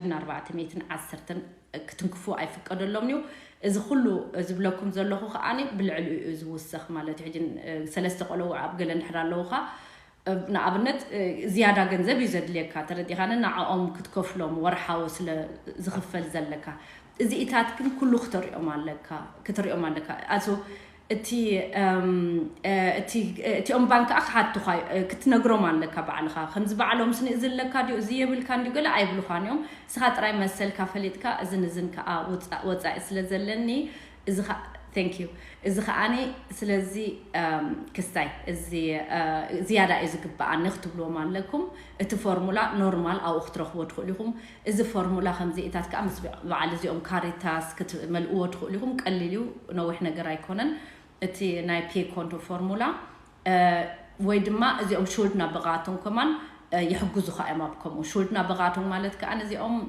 ን ኣርባዕተ ሚእትን ዓሰርተን ክትንክፉ ኣይፍቀደሎም እዩ። እዚ ኩሉ ዝብለኩም ዘለኹ ከዓኒ ብልዕሊኡ እዩ ዝውሰኽ ማለት እዩ። ሕጂ ሰለስተ ቆልዑ ኣብ ገለ እንድሕር ኣለውኻ ንኣብነት ዝያዳ ገንዘብ እዩ ዘድልየካ ተረዲኻኒ ንዓኦም ክትከፍሎም ወርሓዊ ስለ ዝኽፈል ዘለካ እዚኢታት ግን ኩሉ ክተሪኦም ኣለካ ክትሪኦም ኣለካ ኣሶ እቲ እቲኦም ባንክ ከዓ ክሓቱኻ ክትነግሮም ኣለካ ባዕልኻ ከምዚ ባዕሎም ስኒ እዚ ኣለካ ድዩ እዚ የብልካ እንዲዩ ገለ ኣይብሉኻን እዮም ስኻ ጥራይ መሰልካ ፈሊጥካ እዝን እዝን ከዓ ወፃኢ ስለ ዘለኒ እዚ thank you እዚ ከዓኒ ስለዚ ክስታይ እዚ ዝያዳ እዩ ዝግበኣኒ ክትብልዎም ኣለኩም እቲ ፎርሙላ ኖርማል ኣብኡ ክትረኽቦ ትኽእሉ ኢኹም እዚ ፎርሙላ ከምዚኢታት ከዓ ምስ በዓል እዚኦም ካሪታስ ክትመልእዎ ትኽእሉ ኢኹም ቀሊል እዩ ነዊሕ ነገር ኣይኮነን እቲ ናይ ፔ ኮንቶ ፎርሙላ ወይ ድማ እዚኦም ሹልድ ናበቃቶም ከማን ይሕግዙኻ እዮም ኣብ ከምኡ ሹልድ ናበቃቶም ማለት ከዓ እዚኦም